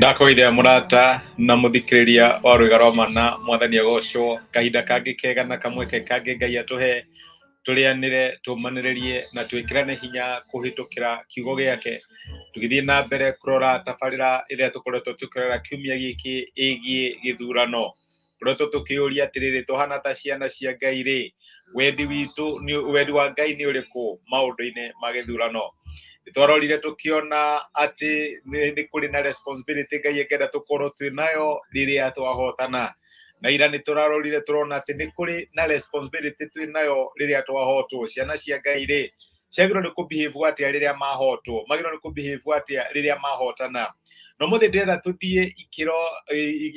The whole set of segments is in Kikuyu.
Ndakũgeithia mũrata na mũthikĩrĩria wa Rwĩga rwa Mana, Mwathani agocwo. Kahinda kangĩ kega na kamweke kangĩ Ngai atũhe tũrĩanĩre, tũmanĩrĩrie na twĩkĩrane hinya kũhĩtũkĩra kiugo gĩake. Tũgĩthiĩ na mbere kũrora tabarĩra ĩrĩa tũkoretwo tũkĩrora kiumia gĩkĩ ĩgiĩ gĩthurano. Tũkoretwo tũkĩũria atĩrĩrĩ, tũhana ta ciana cia Ngai rĩ, wendi witũ nĩ wendi wa Ngai nĩ ũrĩkũ maũndũ-inĩ ma gĩthurano? Nĩtwarorire tũkĩona atĩ nĩ kũrĩ na responsibility Ngai angĩenda tũkorwo twĩ nayo rĩrĩa twahotana. Na ira nĩtũrarorire tũrona atĩ nĩ kũrĩ na responsibility twĩ nayo rĩrĩa twahotwo. Ciana cia Ngai rĩ, ciagĩrĩirwo nĩ kũ-behave atĩa rĩrĩa mahotwo? Magĩrĩirwo nĩ kũ-behave atĩa rĩrĩa mahotana? Na ũmũthĩ ndĩrenda tũthiĩ ikĩro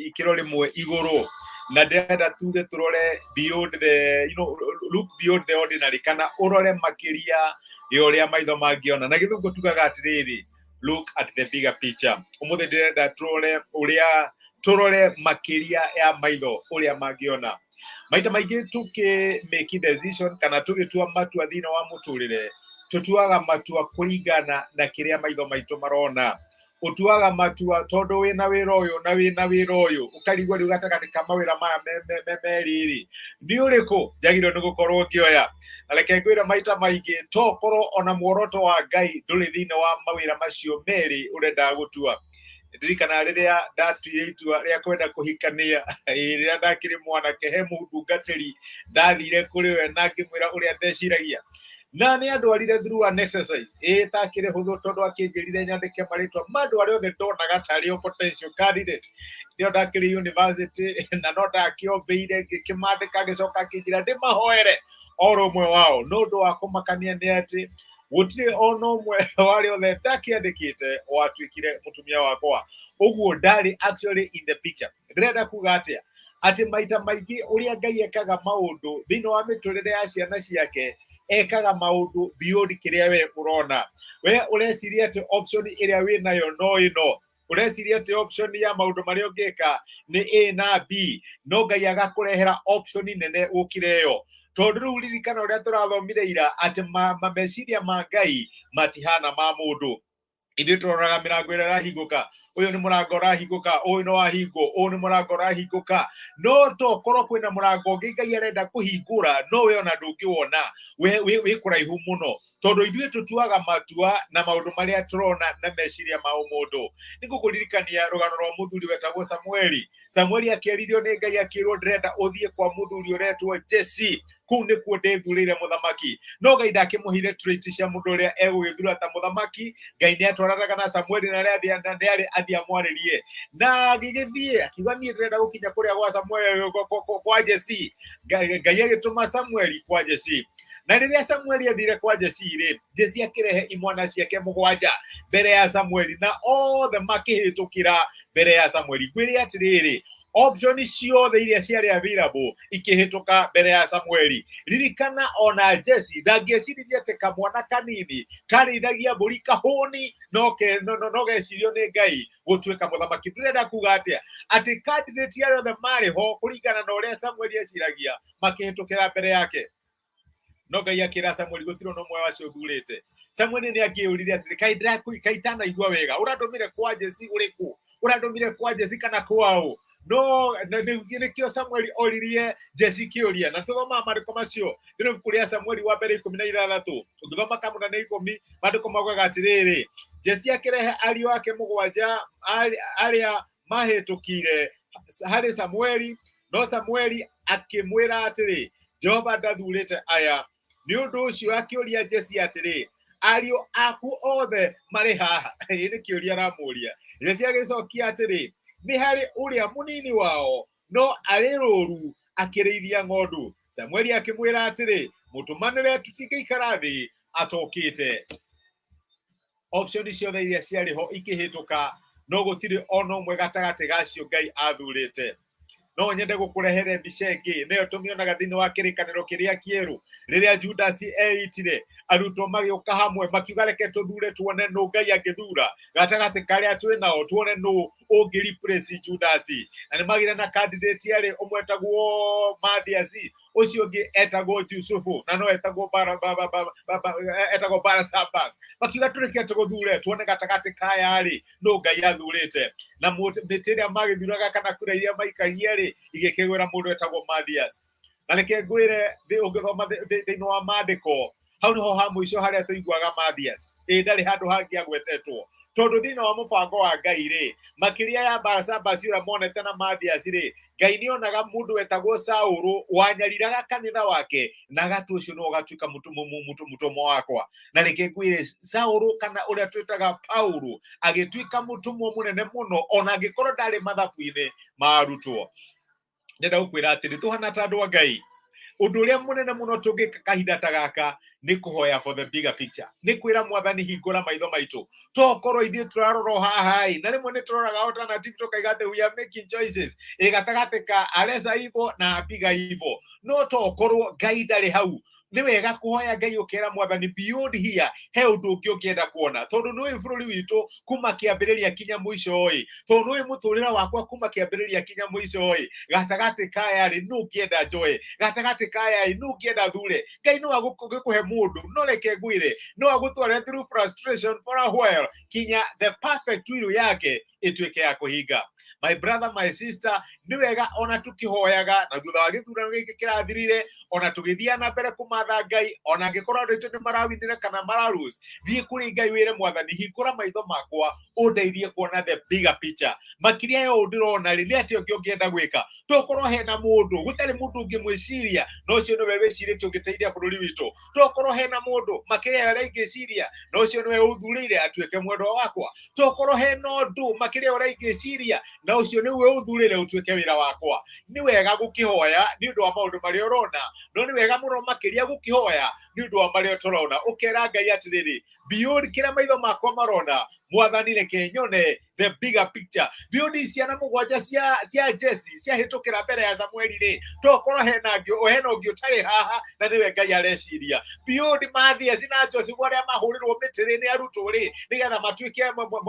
ikĩro rĩmwe igũrũ na ndĩrenda tuge tũrore beyond the you know, look beyond the ordinary, kana ũrore makĩria ya ũrĩa maitho mangĩona. Na gĩthũngũ tugaga atĩrĩrĩ, look at the bigger picture. Ũmũthĩ ndĩrenda tũrore ũrĩa tũrore makĩria ya maitho ũrĩa mangĩona. Maita maingĩ tũkĩ make decision kana tũgĩtua matua thĩinĩ wa mũtũrĩre, tũtuaga matua kũringana na kĩrĩa maitho maitũ marona. Ũtuaga matua tondũ wĩna wĩra ũyũ na wĩna wĩra ũyũ, ũkarigwo rĩu gatagatĩ ka mawĩra maya merĩ rĩ, nĩ ũrĩkũ njagĩrĩirwo nĩ gũkorwo ngĩoya? Na reke ngwĩre maita maingĩ to ũkorwo ona muoroto wa Ngai ndũrĩ thĩinĩ wa mawĩra macio merĩ ũrenda gũtua. Ndirikana rĩrĩa ndatuire itua rĩa kwenda kũhikania, rĩrĩa ndakĩrĩ mwanake, he mũndungatĩri ndathire kũrĩ we na ngĩmwĩra ũrĩa ndeciragia, na nĩ andwarire through an exercise ĩtakĩrĩ hũthũ, tondũ akĩnjĩrire nyandĩke marĩtwa ma andũ arĩa othe ndonaga tarĩ o potential candidate nĩo ndakĩrĩ university, na no ndakĩombĩire ngĩkĩmandĩka. Ngĩcoka akĩnjĩra ndĩmahoere oro ũmwe wao. No ũndũ wa kũmakania nĩ atĩ gũtirĩ ona ũmwe wa arĩa othe ndakĩandĩkĩte watuĩkire mũtumia wakwa. Ũguo ndarĩ actually in the picture. Ndĩrenda kuga atĩa? Atĩ maita maingĩ ũrĩa Ngai ekaga maũndũ thĩinĩ wa mĩtũrĩre ya ciana ciake, ekaga maũndũ beyond kĩrĩa we ũrona. We ũreciria atĩ option ĩrĩa wĩ nayo no ĩno, ũreciria atĩ option ya maũndũ marĩa ũngĩka nĩ A na B, no Ngai agakũrehera option nene gũkĩra ĩyo. Tondũ rĩu ririkana ũrĩa tũrathomire ira atĩ meciria ma Ngai matihana ma mũndũ. Ithuĩ tũroraga mĩrango ĩrĩa ĩrahingũka, ũyũ nĩ mũrango ũrahingũka, ũyũ nĩ wahingwo, ũyũ nĩ mũrango ũrahingũka, no tokorwo kwĩna mũrango ũngĩ Ngai arenda kũhingũra, no we ona ndũngĩwona, we wĩ kũraihu mũno, tondũ ithuĩ tũtuaga matua na maũndũ marĩa tũrona na meciria ma ũmũndũ. Nĩ ngũkũririkania rũgano rwa mũthuri wetagwo Samueli. Samueli akĩaririo nĩ Ngai akĩrwo, ndĩrenda ũthiĩ kwa mũthuri ũretwo Jesi, kũu nĩkuo ndĩthurĩire mũthamaki. No Ngai ndakĩmũheire trait cia mũndũ ũrĩa egũgĩthura ta mũthamaki. Ngai nĩ atwaranaga na Samueli na nĩ arĩ athiĩ amwarĩrie, na agĩgĩthiĩ akiuga, niĩ ndĩrenda gũkinya kũrĩa gwa Samueli, kwa Jesi. Ngai agĩtũma Samueli kwa Jesi, na rĩrĩa Samueli athire kwa Jesi rĩ, Jesi akĩrehe imwana ciake mũgwanja mbere ya Samueli, na othe makĩhĩtũkĩra mbere ya Samueli. Ngwĩre atĩrĩrĩ, option ciothe iria ciarĩ available ikĩhĩtũka mbere ya Samueli. Ririkana ona Jesi ndangĩeciririe atĩ kamwana kanini karĩithagia mbũri kahũni no gecirio nĩ Ngai gũtuĩka mũthamaki. Ndĩrenda kuga atĩa? Atĩ candidate arĩa othe marĩ ho kũringana na ũrĩa Samueli eciragia makĩhĩtũkĩra mbere yake, no Ngai akĩra Samueli, gũtirĩ ona ũmwe wacio ũthurĩte. Samueli nĩ angĩũrire atĩrĩ, kaĩ kaĩ itanaigua wega, ũrandũmire kwa Jesi ũrĩkũ? Ũrandũmire kwa Jesi kana kwaũ? No nĩkĩo Samueli oririe Jesi kĩũria, na tũthomaga maandĩko macio thĩinĩ ibuku rĩa Samueli wa mbere 16, ũngĩthoma kamũna nĩ 10, maandĩko maugaga atĩrĩrĩ, Jesi akĩrehe ariũ ake mũgwanja arĩa mahĩtũkire harĩ Samueli, no Samueli akĩmwĩra atĩrĩ, Jehova ndathurĩte aya. Nĩ ũndũ ũcio akĩũria Jesi atĩrĩ, ariũ aku othe marĩ haha? Ĩ nĩ kĩũria aramũria. Jesi agĩcokia atĩrĩ, nĩ harĩ ũrĩa mũnini wao, no arĩ rũũru akĩrĩithia ng'ondu. Samueli akĩmwĩra atĩrĩ, mũtũmanĩre, tũtingĩikara thĩ atokĩte. Option ciothe iria ciarĩ ho ikĩhĩtũka, no gũtirĩ ona ũmwe gatagatĩ gacio Ngai athurĩte. No nyende gũkũrehere mbica ĩngĩ, nĩyo tũmĩonaga thĩinĩ wa Kĩrĩkanĩro kĩrĩa Kĩerũ, rĩrĩa Judasi eitire arutwo magĩũka hamwe, makiuga, reke tũthure tuone nũ Ngai angĩthura gatagatĩ karĩa twĩ nao, tuone nũ ũngĩ replace Judasi. Na nĩ magire na candidate erĩ, ũmwe etagwo Mathias, Ũcio ũngĩ etagwo Jusufu, na no etagwo etagwo Barasabas. Makiuga tũreke tũgũthure tuone gatagatĩ kaya rĩ, nũ Ngai athurĩte. Na mĩtĩ ĩrĩa magĩthuraga kana kura iria maikagia rĩ, igĩkĩgwĩra mũndũ etagwo Mathias. Na reke ngwĩre, ũngĩthoma thĩinĩ wa maandĩko, hau nĩho ha mũico harĩa tũiguaga Mathias. Ĩ ndarĩ handũ hangĩ agwetetwo, tondũ thĩinĩ wa mũbango wa Ngai rĩ, makĩria ya Barasabas ũrĩa monete na Mathias rĩ, Ngai nĩ onaga mũndũ wetagwo Saũlũ wanyariraga kanitha wake, na agatua ũcio nĩwe ũgatuĩka mũtũmwo wakwa. Na reke ngwĩre, Saũlũ kana ũrĩa twĩtaga Paulo agĩtuĩka mũtũmwo mũnene mũno, ona angĩkorwo ndarĩ mathabu-inĩ ma arutwo. Ndĩrenda gũkwĩra atĩrĩ, tũhana ta andũ a Ngai, ũndũ ũrĩa mũnene mũno tũngĩka kahinda ta gaka nĩ kũhoya for the bigger picture, nĩ kwĩra Mwathani, hingũra maitho maitũ. Tokorwo ithuĩ tũrarora o haha ĩ, na rĩmwe nĩ tũroraga alternative tũkaiga atĩ we are making choices ĩ gatagatĩ ka aresa hivo na apiga hivo, no tokorwo Ngai ndarĩ hau. Nĩ wega kũhoya Ngai, ũkera Mwathani, beyond here he ũndũ ũngĩ ũngĩenda kuona, tondũ nĩũĩ bũrũri witũ kuma kĩambĩrĩria kinya mũico ĩ, tondũ nĩũĩ mũtũrĩre wakwa kuma kĩambĩrĩria kinya mũico ĩ, gatagatĩ kaya rĩ, nũ ũngĩenda njoe? Gatagatĩ kaya ĩ, nũ ũngĩenda thure? Ngai no agũkũhe mũndũ, no reke ngwĩre, no agũtware through frustration for a while kinya the perfect will yake ĩtuĩke ya kũhinga. My brother, my sister, nĩ wega ona tũkĩhoyaga na thutha wa gĩthurano gĩkĩ kĩrathirire, ona tũgĩthiaga na mbere kũmatha Ngai, ona angĩkorwo andũ aitũ nĩ marawinire kana maralose, thiĩ kũrĩ Ngai wĩre Mwathani, hingũra maitho makwa ũndeithie kuona the bigger picture. Makĩria ya ũũ ndĩrona rĩ, nĩ atĩa ũngĩ ũngĩenda gwĩka? Tokorwo hena mũndũ gũtarĩ mũndũ ũngĩmwĩciria, no ũcio nĩwe wĩcirĩtie ũngĩteithia bũrũri witũ. Tokorwo hena mũndũ makĩria ya ũrĩa ingĩciria, no ũcio nĩwe ũthurĩire atuĩke mwendwa wakwa. Tokorwo hena ũndũ makĩria ũrĩa ingĩciria, na ũcio nĩwe ũthurĩre ũtuĩke wĩra wakwa. Nĩ wega gũkĩhoya nĩ ũndũ wa maũndũ marĩa ũrona, no nĩ wega mũno makĩria gũkĩhoya nĩ ũndũ wa marĩa ũtũrona, ũkera Ngai atĩrĩrĩ, beyond kĩrĩa maitho makwa marona, Mwathani, reke nyone the bigger picture. Beyond ciana mũgwanja cia Jesse ciahĩtũkĩra mbere ya Samueli rĩ, tokorwo hena angĩ, hena ũngĩ ũtarĩ haha na nĩwe Ngai areciria. Beyond Mathias na Joseph arĩa mahũrĩrwo mĩtĩ rĩ nĩ arutwo rĩ, nĩgetha matuĩke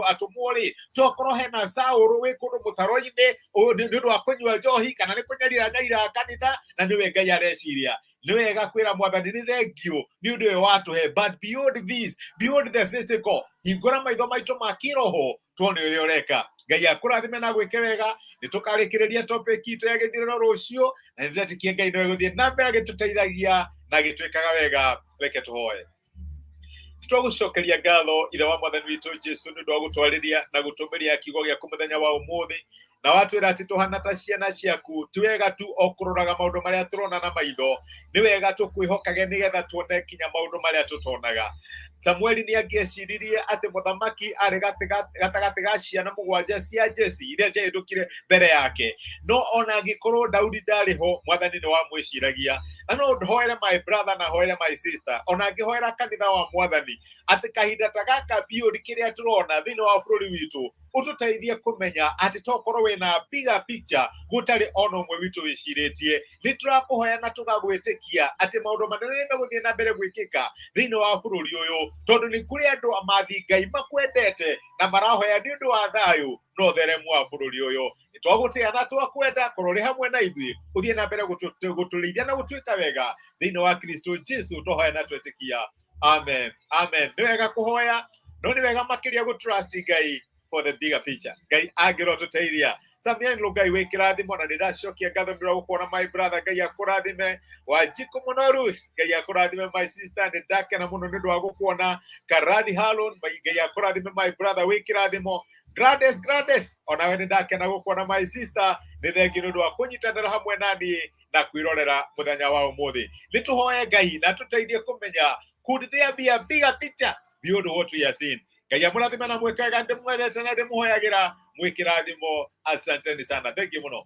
atũmwo rĩ, tokorwo hena Saũlũ wĩ kũndũ mũtaro-inĩ nĩ ũndũ wa kũnyua njohi kana nĩ kũnyarira nyarira kanitha na nĩwe Ngai areciria. Nĩ wega kwĩra Mwathani nĩ thengiũ nĩ ũndũ ũyũ watũhe, but beyond this, beyond the physical, hingũra maitho maitũ ma kĩroho tuone ũrĩa ũreka. Ngai akũrathime na gwĩke wega. Nĩ tũkarĩkĩrĩria topic itũ ya gĩthurano rũciũ, na nĩ ndĩretĩkia Ngai nĩwe gũthiĩ na mbere agĩtũteithagia na agĩtwĩkaga wega. Reke tũhoe. Twagũcokeria ngatho, Ithe wa Mwathani witũ Jesu, nĩ ũndũ wa gũtwarĩria na gũtũmĩria kiugo gĩaku mũthenya wa ũmũthĩ, na watwĩra atĩ tũhana ta ciana ciaku, ti wega tu o kũroraga maũndũ marĩa tũrona na maitho, nĩ wega tũkwĩhokage nĩgetha tuone kinya maũndũ marĩa tũtonaga. Samueli nĩ angĩeciririe atĩ mũthamaki arĩ gatagatĩ ga ciana mũgwanja cia Jesi iria ciahĩtũkire mbere yake, no ona angĩkorwo Daudi ndarĩ ho, Mwathani nĩ wamwĩciragia. Na no hoere my brother na hoere my sister, ona ngĩhoera kanitha wa Mwathani, atĩ kahinda ta gaka, beyond kĩrĩa tũrona thĩinĩ wa bũrũri witũ, ũtũteithie kũmenya atĩ tokorwo wĩna bigger picture gũtarĩ ona ũmwe witũ wĩcirĩtie. Nĩ tũrakũhoya na tũgagwĩtĩkia atĩ maũndũ manene nĩ megũthiĩ na mbere gwĩkĩka thĩinĩ wa bũrũri ũyũ, tondũ nĩ kũrĩ andũ amathi Ngai makwendete na marahoya nĩ ũndũ wa thayũ na ũtheremu wa bũrũri ũyũ. Nĩ twagũtĩa na twakwenda, korwo ũrĩ hamwe na ithuĩ, ũthiĩ na mbere gũtũrĩithia na gũtwĩka wega thĩinĩ wa Kristo Jesu twahoya na twetĩkia, amen, amen. Nĩ wega kũhoya, no nĩ wega makĩria gũ trust Ngai for the bigger picture. Ngai angĩrotũteithia. Samian Ngai wĩ kĩrathimo, na nĩ ndacokia ngatho nĩ gũkuona, my brother. Ngai akũrathime. Wanjikũ mũno Rus, Ngai akũrathime. My sister, nĩ ndakena mũno nĩ ũndũ wa gũkuona. Karadi Halon, Ngai akũrathime, my brother, wĩ kĩrathimo. Grades, Grades, onawe nĩ ndakena gũkuona, my sister. Nĩ thengi nĩ ũndũ wa kũnyitanĩra hamwe na niĩ na kwĩrorera mũthenya wa ũmũthĩ. Nĩ tũhoe Ngai na tũteithie kũmenya could there be a bigger picture beyond what we are seeing. Ngai amũrathime na mwĩke wega. Ndĩmwendete na ndĩmũhoyagĩra mwĩ kĩrathimo. Asanteni sana, thank you mũno.